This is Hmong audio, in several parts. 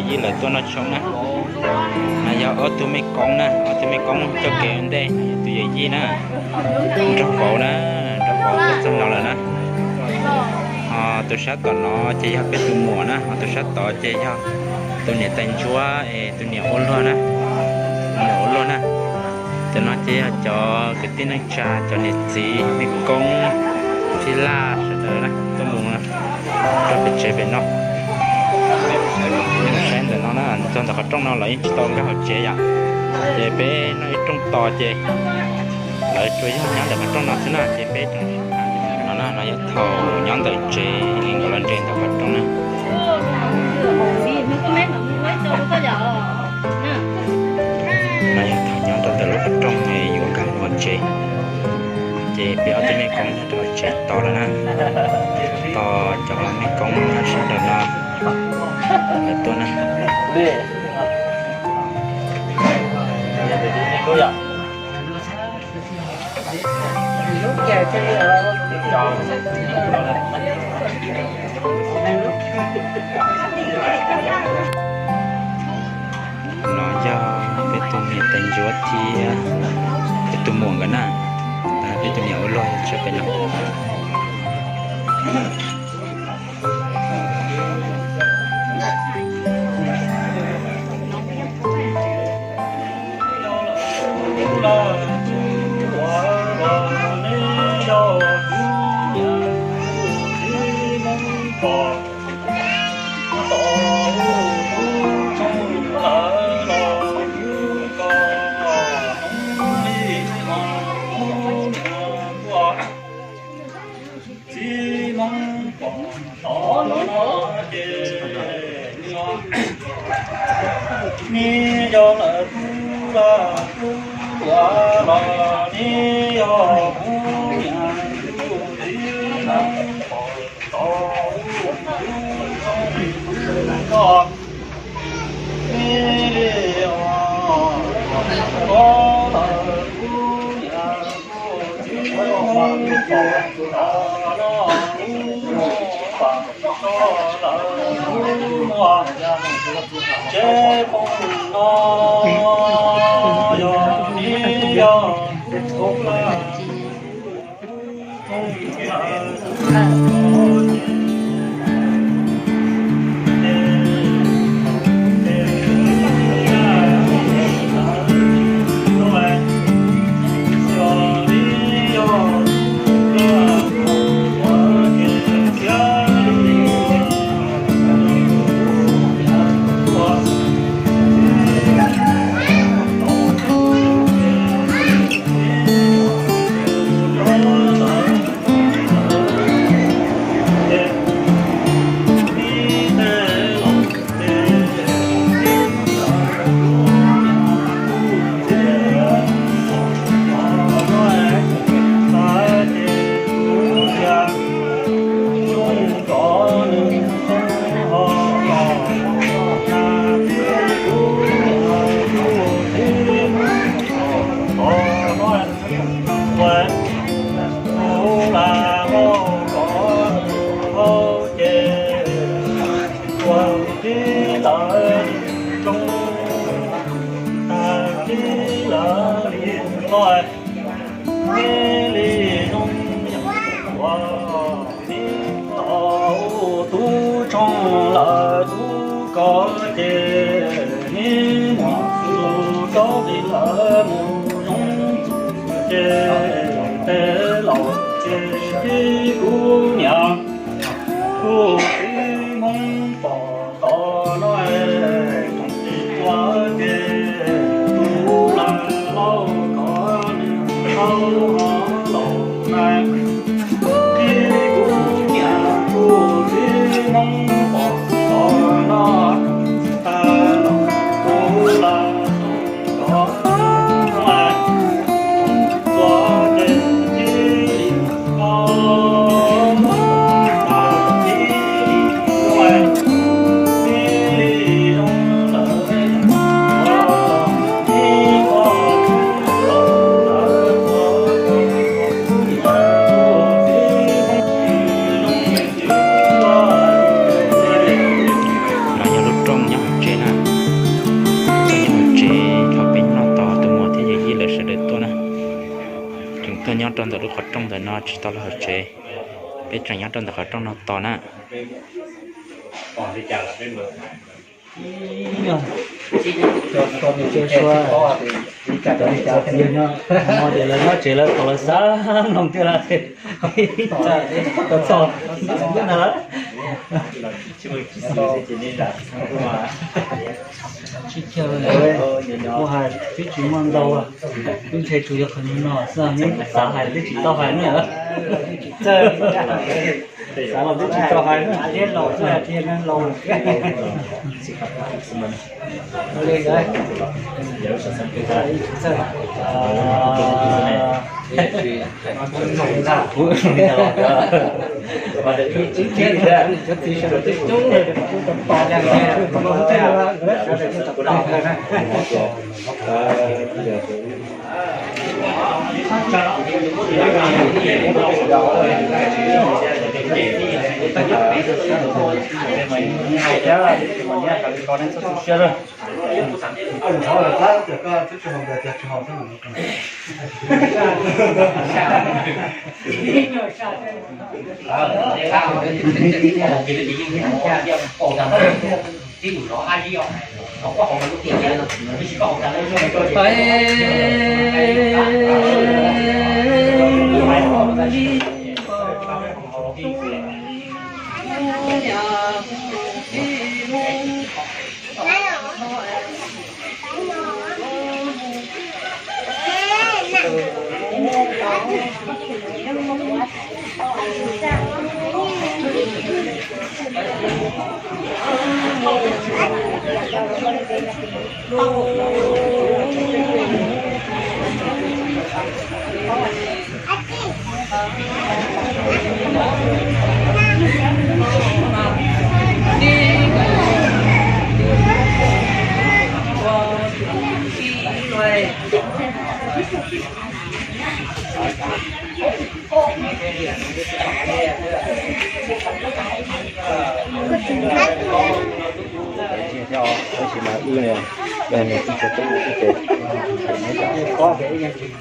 Yij lawv tuaj noj tshoob na. No yog ob tug mej koob na, ob tug mej koob coj kev ua ntej, tus yawm yij na, nraug vauv na, nraug vauv tuaj txog no lawm na. Ho tus sab tom no ces yog peb tus muam na, ho tus sab tod ces yog tus niam tais ntsuab es tus niam ua luag na, tus niam ua luag na. Cov no ces yog cov kwv tij neej tsa, cov niam txiv mej koob tij laj sawv daws na tuaj mus rau pem tsev pem no. Saib ntawm no na, txog ntawm qhov rooj no lawv yeej tsis tau nkag hauv tsev yom. Ces peb noj ib rooj tos ces lawv tsuas yog nyob ntawm qhov rooj no xwb na, ces peb no na, no yog thaum nyob ntawm tsev es nkawd los nres ntawm qhov rooj na. No yog thaum nyob rau ntawm lub qhov rooj es yuav nkag mus tsev, ces peb ob tug mej koob nyob rau tsev tos lawm na, tos cov mej koob sawv daws no lawv tuaj na. No yog peb tus niam tais ntsuab thiab peb tus muam nkawd na, peb tus niam ua luag yog tshaj pem no. Txiv Hmoob pom tau no ces neb yog lawv tub vaj tub luam los neb yog kuv niam kuv txiv Hmoob pom tau no neb li os, ko lawv kuv niam kuv txiv Hmoob pom tau no lub muag, ko lawv lub muag tsev poob no yog neb yog kuv vaj kuv txiv Hmoob Ua tib lawv li zoo, tag tib lawv li loj, tib li zoo yam uas tib tau tub tshooj lawv tub ko ces neb muam tus tub txib lawv mus zoo ces tes laus ces tib kuv niam kuv txiv Hmoob pom tau no es tsoom txiv ua ces tus lag lauj kom nws tau ho laus na. Tib kuv niam kuv txiv Hmoob pom tau no tag los tus lag lauj kom nws tau ho laus na. Ntawm lub qhov rooj ntawm no tsis tau los hauv tsev, peb tseem nyob rau ntawm qhov rooj no tos na. Cov niam cov txiv no, no ces lawv nyob tsev lawv thaum lawv xav mloog tiag lawm. Txog txog na lawm. Tsis chaw, kuv hais twb tsis muaj ntau, lub ntshe tsuas yog qhov no xwb, neb xav hais twb tsis tau hais na. Xav los twb tsis tau hais na. Tab sis mas wb, nws tsis tshua tub ib ces,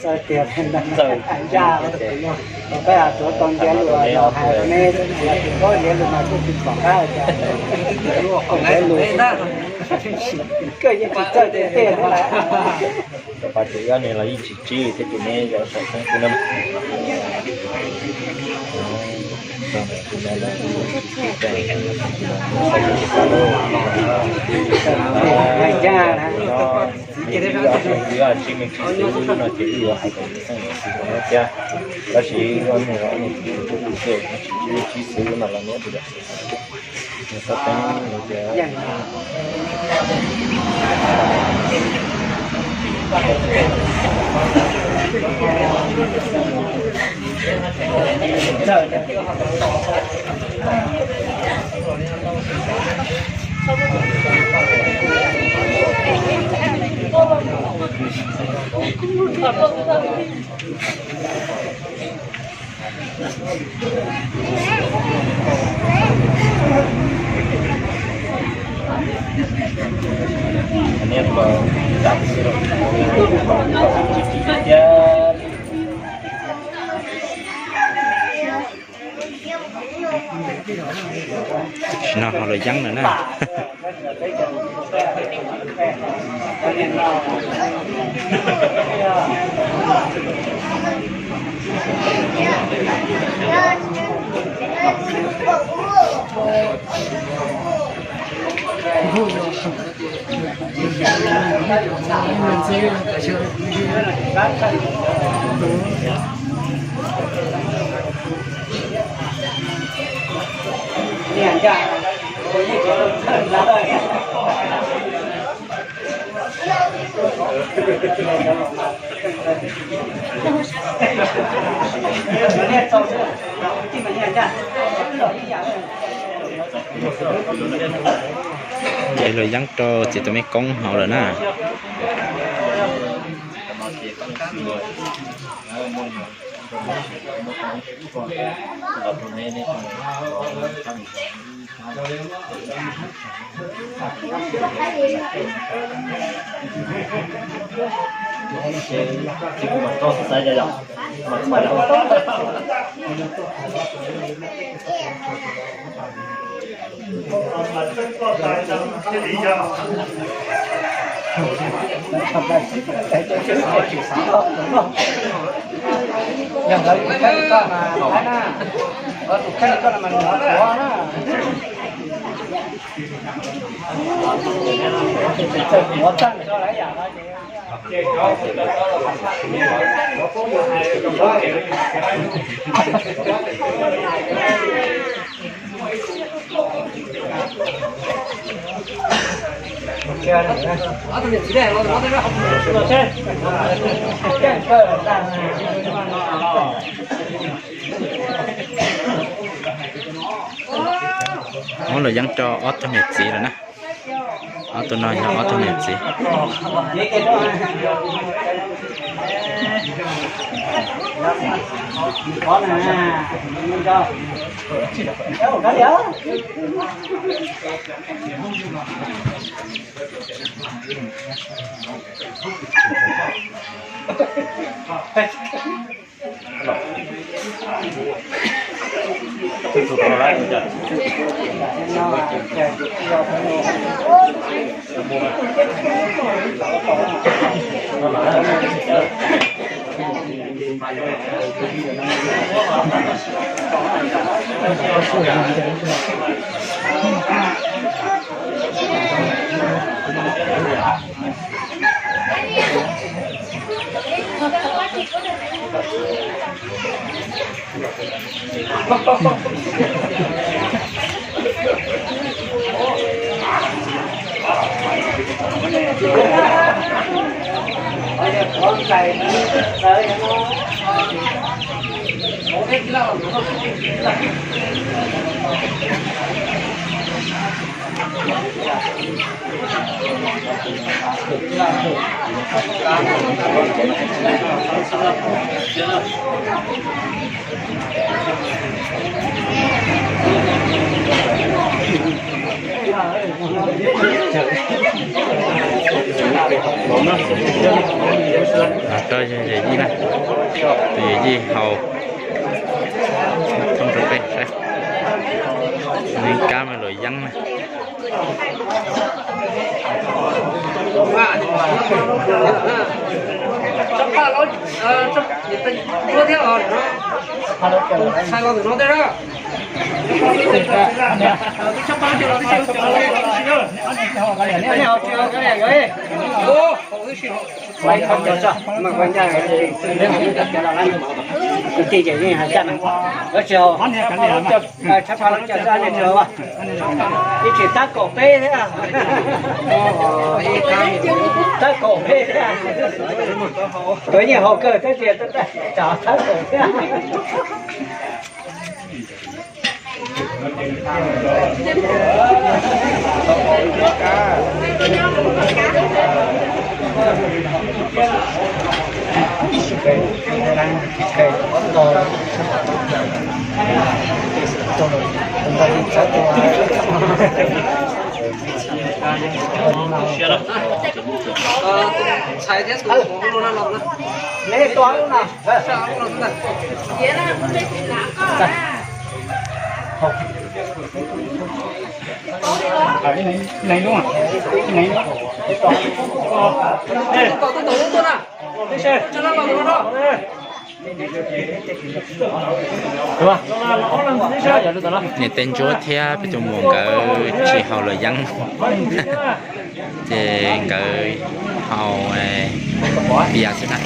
txawj tiag, ntsa, peb tuav tau ntiav lus los hais ne, tsis paub ntiav lus mas kuj tsis pom qab, ntiav lus, koj yeej tsis txawj tiag tiag thiab lawm. Cov pab tsev ob niag los yeej tsis tsib thiab ces neb yog saum xeeb xwb na. Tsis me tsis xwb no ces wb yuav hais kom xeeb xwb thiab, tab sis ob niag los tus twg tus twg no tsis tsib xwb no los neb Tam sim no ho los yeeb lawm na. Ces los yeeb rau txiv tus me koob hauv lawm na. Yog lawv tus kheej koj mas lawv na, lawv tus kheej koj mas nws tuav na. Tuav tag nrho lawv yam no ces. Muab luam yeeb rau ob tug niam txiv lawm na. Ob tug no yog ob tug niam txiv. Rau yawm yij na, tus yawm yij haus thoob rau peb saib. Neeg kab mas luam yeeb na. Kwv tij ces yeej hais caj no, lawv tsis haus, tshab pha lawv cov txaj nej tsis haus, ib tsis tab kaum peb thiab, tab kaum peb thiab, kuv yeej haus kawg tab sis tsam tab kaum thiab. Ntxhais thiab tus hluas no los na. Niam Tais Ntsuab thiab peb tus muam nkawd tsis haus luam yeeb, ces nkawd haus pias xwb na.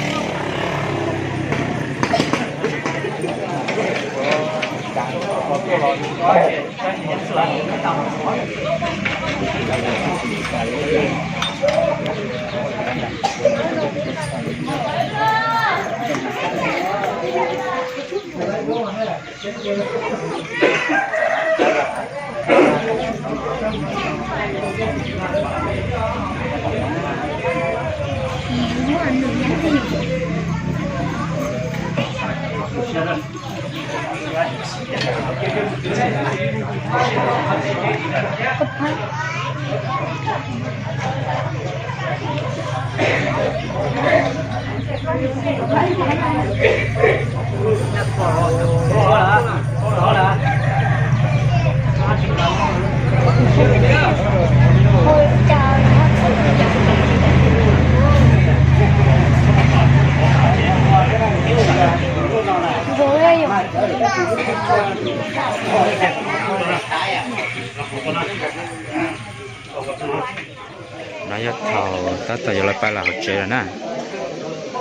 No yog thaum tab tom yuav los pais lawm hauv tsev lawm na.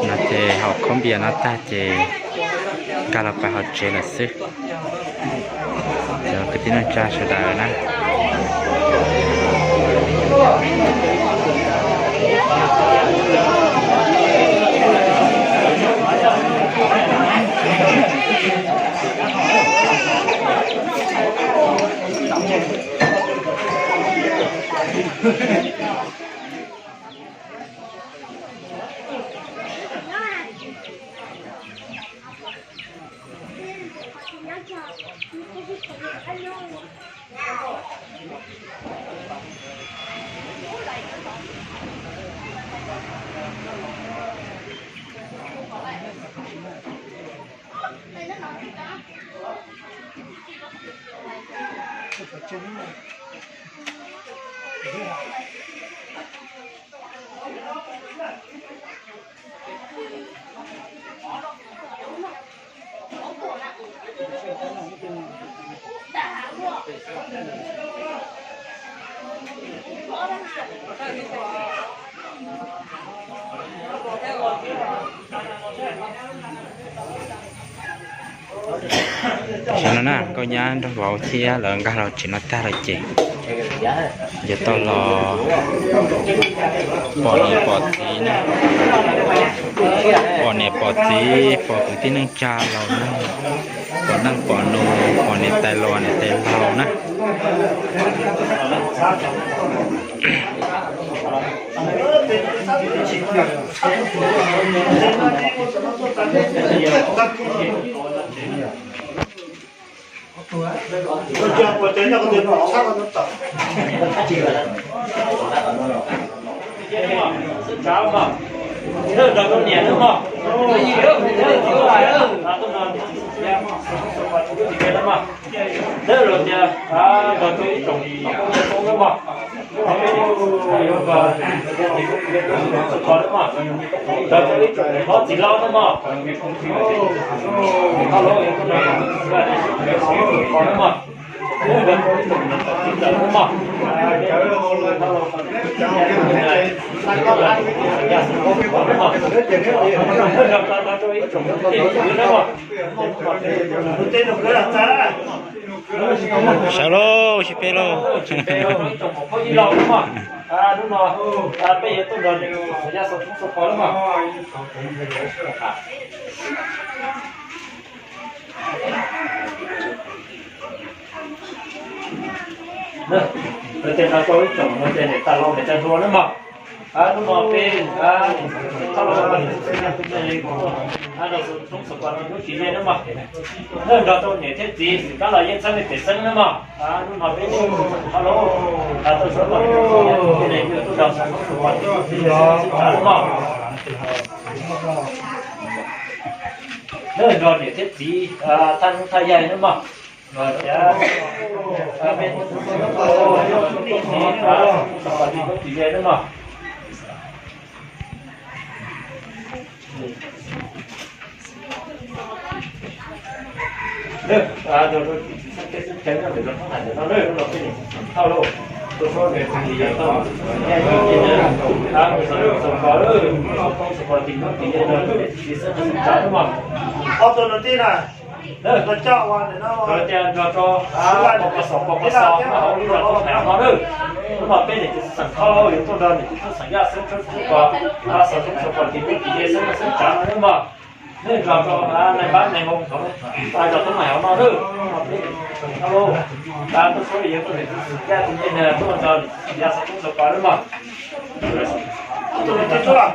No ces haus khob npias no tag ces nkag los pais hauv tsev lawm xwb. Cov kwv tij neej tsa sawv daws na. Tam no na, nkauj nyab nrog vauv thiab lawv nkag los tsev no tag lawm ces yuav tau los pom niam pom txiv na, pom niam pom txiv, pom kwv tij neej tsa laus neeg, pom neej pom nus, pom niam tais laus niam tais laus na. Lawv los tias nrog rau ib tsoom phooj ywg Hmoob nawb mog, yuav nrog rau ib tsoom hlob txiv laus nawb mog, nawb mog, nrog rau ib tsoom txiv ntxawm nawb mog, nrog rau ib tsoom txiv nawb mog. Sawv lauj, sib peb lauj. Ib tsoom phooj ywg laus nawb mog, hnub no peb yuav tuaj nrog niam txiv xav yaj xav txheeb xav pov nawb mog. Lawv tias nrog rau ib tsoom no ces niam tais laus niam tais hluas nawb mog. Hnub no peb thoj los nrog xav txheeb xav pov tim lub txiv ze nawb mog. Nrog rau niam thiab txiv kab los yeej txheeb li pem xeeb nawb mog. Hnub no peb thoj los tuaj xav txheeb xav pov tim lub txiv ze nawb mog. Nrog niam thiab txiv thaj hnub thaj yaig nawb mog. Los tias peb xav pov tim lub txiv ze nawb mog. Ob tug no tij na, tias nrog rau pos pos xos pos pos xos hauv lub zos Tub Hais no na. Hnub no peb niam txiv xeem Thoj yuav tuaj nrog niam txiv Tub Xeem Yaj xeeb tshoob xeeb kos, xov tooj xov pos tim lub txiv ze xeeb xeeb tsav no na mog. Nej nrog rau nais npab nais hoo hauv zos Tub Hais hauv no na. Hnub no peb niam txiv xeem Thoj tuaj suav yuav tuaj niam txiv Xeem Yaj tus ntej na tuaj nrog niam txiv Xeem Yaj xeeb tshoob xeeb kos na mog. Ob tug no tij tuaj.